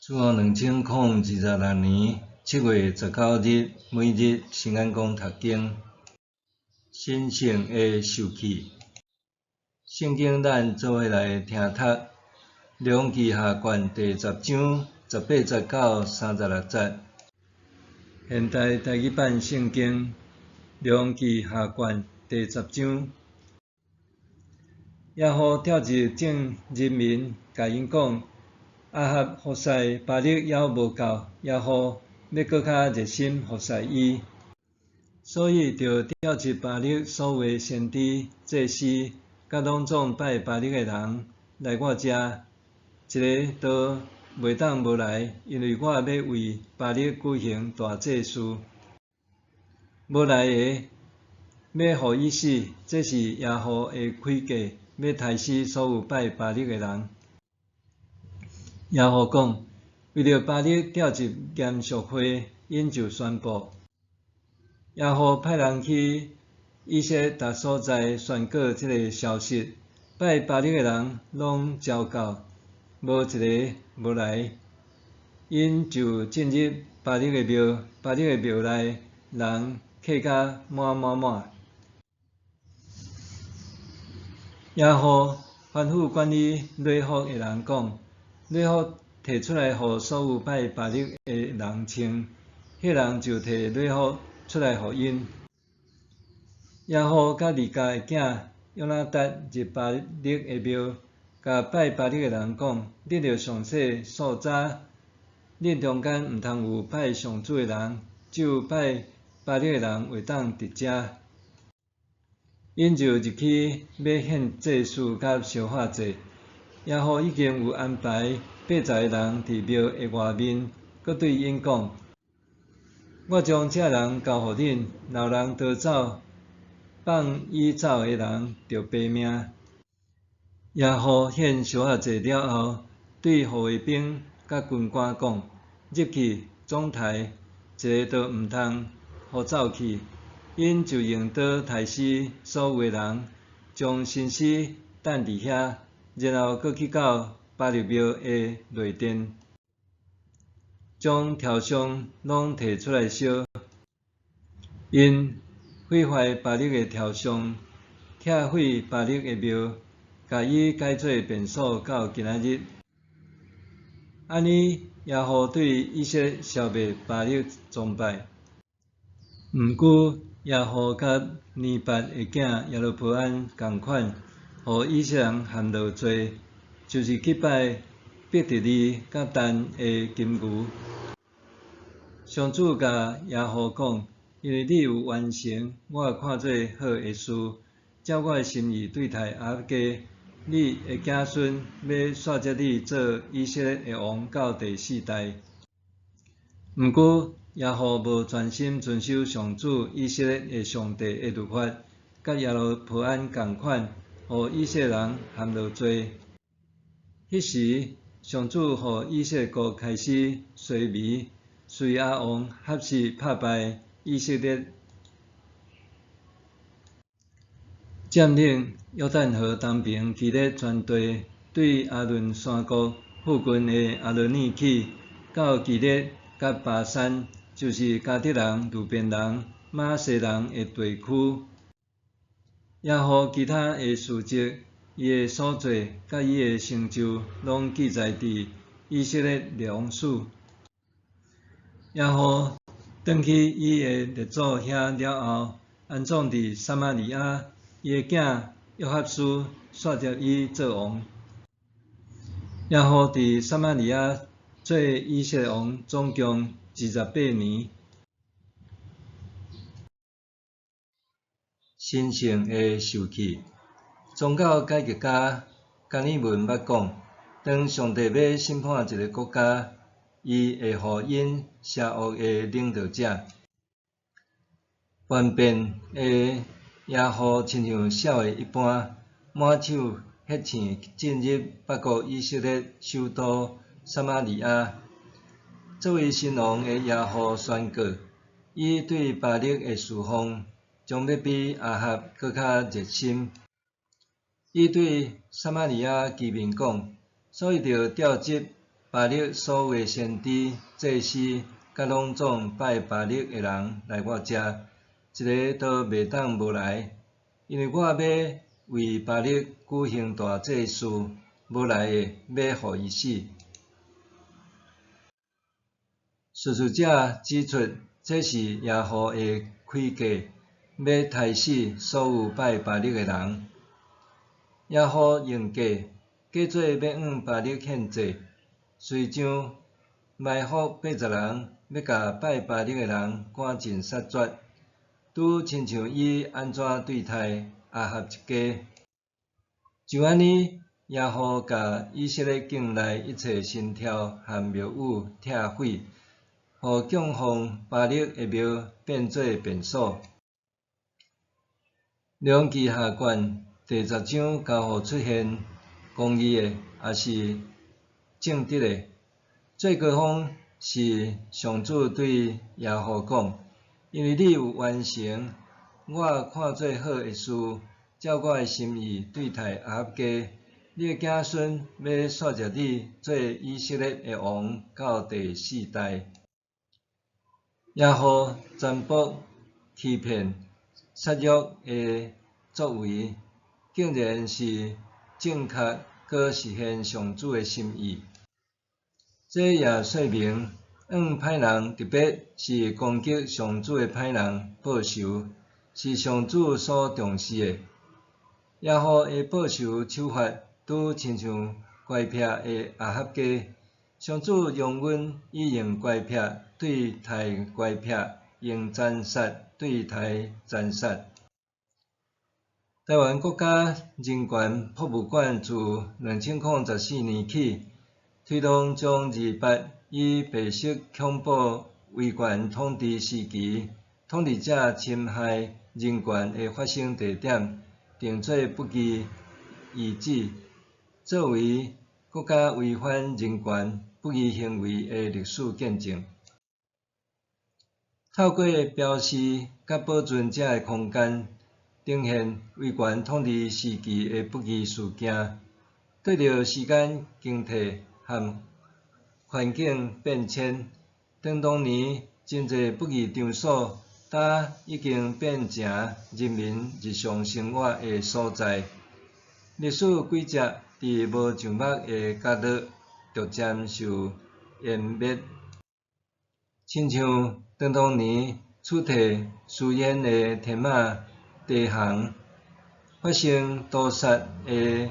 主後2026年7月19日，每日新眼光讀經，神聖的受氣。聖經咱做伙來聽讀，列王紀下卷第十章18節到36節。現代台語版聖經，列王紀下卷第十章。耶戶召集眾人民，共𪜶講：亞哈服侍巴力猶無夠，耶戶欲閣較熱心服侍伊，所以就召集巴力所有的先知、祭司，佮攏總拜巴力的人來我遮，一个都袂當無來，因為我欲為巴力舉行大祭事。無來的，欲予伊死，這是耶戶的詭計，欲刣死所有拜巴力的人。耶戶講，為著巴力召集嚴肅會，𪜶就宣布。耶戶派人去以色列逐所在宣告這个消息，拜巴力的人攏招到，無一个無來。𪜶就進入巴力的廟，巴力的廟內人客甲滿滿滿。耶戶吩咐管理禮服的人講：禮服提出來，予所有拜巴力的人穿。彼人就提禮服出來予𪜶。耶戶佮利甲的囝約拿達入巴力的廟，共拜巴力的人講：恁著詳細數查，恁中間毋通有拜上主的人，只有拜巴力的人會當佇遮。𪜶就入去欲獻祭事佮燒化祭。耶戶已經有安排80個人佇廟的外面，閣對𪜶講：我將這人交予恁，若有人逃走，放伊走的人著斃命。耶戶獻燒化祭了後，對護衛兵佮軍官講：入去總刣，一個都毋通予走去。𪜶就用刀刣死所有的人，將身屍擲佇遐。然後閣去到巴力廟的內殿，將雕像攏提出來燒。𪜶毀壞巴力的雕像，拆毀巴力的廟，共伊改做便所到今仔日。按呢，耶戶對以色列消滅巴力崇拜。毋過，耶戶佮尼八的囝耶羅波安仝款，予以色列人陷落罪，就是去拜伯特利佮但的金牛。上主共耶戶講：因為你有完成我看做好的事，照我的心意對待亞哈家，你的子孫欲紲接你做以色列的王到第四代。毋過，耶戶無專心遵守上主以色列的上帝的律法，佮耶羅波安仝款，予以色列人陷落罪。彼時，上主予以色列國開始衰微，敘利亞王哈薛拍敗以色列，佔領約旦河東爿基列全地，對亞倫山谷附近的亞羅爾起，到基列佮巴珊，就是迦得人、流便人、瑪拿西人的地區。耶戶其他的事蹟，伊的所做，佮伊的成就，攏記載佇以色列列王史。耶戶轉去伊的列祖遐了後，安葬佇撒瑪利亞。伊的囝約哈斯紲接伊做王。耶戶佇撒瑪利亞做以色列王總共28年。神聖的受氣，宗教改革家甘爾文捌講：當上帝欲審判一个國家，伊會予𪜶邪惡的領導者叛變的耶戶，親像痟的一般，滿手血腥進入北國以色列首都撒瑪利亞。作為新王的耶戶宣告，伊對巴力的事奉將欲比亞哈閣較熱心。伊對撒瑪利亞居民講，所以著召集巴力所有的先知、祭司，佮攏總拜巴力的人來我遮，一个都袂當無來，因為我欲為巴力舉行大祭事，無來的欲予伊死。敘述者指出，這是耶戶的詭計，欲刣死所有拜巴力的人。耶戶用計，假做欲向巴力獻祭，遂將埋伏80人，欲共拜巴力的人趕盡殺絕，拄親像伊按怎對待亞哈一家。就按呢，耶戶共以色列境內一切神柱和廟宇拆毀，予供奉巴力的廟變做便所。列王記下卷第十章交予出現公義的，抑是正直的。最高峰是上主對耶戶講：因為你有完成我看做好的事，照我的心意對待亞哈家，你的子孫欲紲著你做以色列的王到第四代。耶戶占卜、欺騙、殺戮的作為，竟然是正確閣實現上主的心意。這也說明，向歹人，特別是攻擊上主的歹人報仇，是上主所重視的。耶戶的報仇手法，拄親像乖僻的亞哈家。上主容忍伊用乖僻對待乖僻，用殘殺對待殘殺。台灣國家人權博物館自2014年起，推動將二八與白色恐怖威權統治時期統治者侵害人權的發生地點定做不義遺址，作為國家違反人權不義行為的歷史見證。透過標示佮保存這个空間，呈現威權統治時期的不義事件，對著時間更替和環境變遷，當當年真濟不義場所，今已經變成人民日常生活的所在。歷史軌跡佇無帳幕的角落逐漸受湮滅，親像當當年取締私煙的天馬地航，發生屠殺的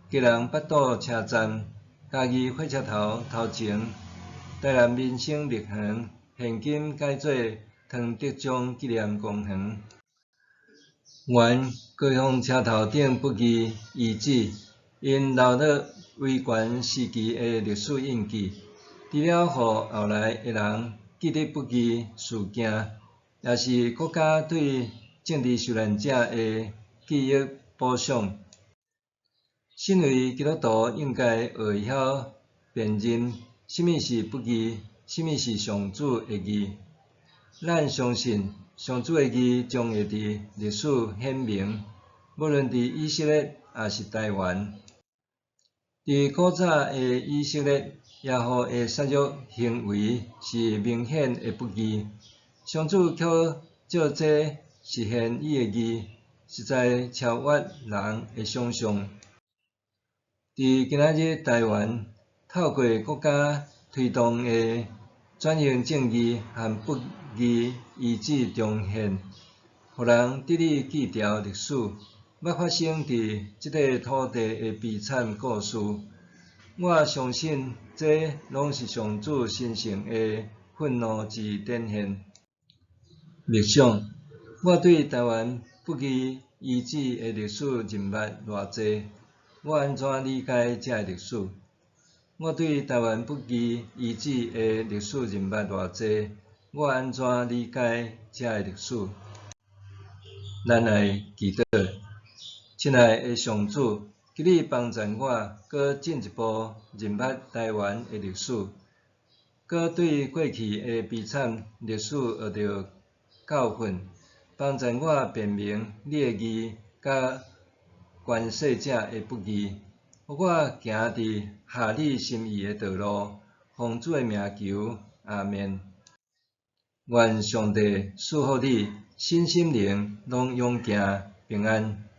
基隆八堵車站，嘉義火車頭頭前，台南民生樂園，現今改做湯德章紀念公園。原高雄車頭頂不義遺址，𪜶留落威權時期的歷史印記，除了予後來的人記得不義事件，也是國家對政治受難者的記憶補償。身為基督徒，應該學會曉辨認啥物是不義，啥物是上主的義。咱相信上主的義將會佇歷史顯明，無論佇以色列抑是台灣。佇古早的以色列，耶戶的殺戮行為是明顯的不義，上主卻藉這實現伊的義，實在超越人的想像。佇今仔日台灣，透過國家推動的轉型正義和不義遺址重現，予人得以記牢歷史，捌發生佇這塊土地的悲慘故事。我相信這攏是上主神聖的憤怒之展現。默想，我對台灣不義遺址的歷史認捌偌濟？我按怎理解這个歷史？我對台灣不義遺址的歷史認捌偌濟？我按怎理解這个歷史？咱來祈禱，親愛的上主，求你幫助我，閣進一步認捌台灣的歷史，閣對過去的悲慘歷史學著教訓，幫助我辨明你的義佮權勢者的不義。予我行佇合你心意的道路，奉主的名求，阿們。願上帝賜福你，身心靈攏勇健平安。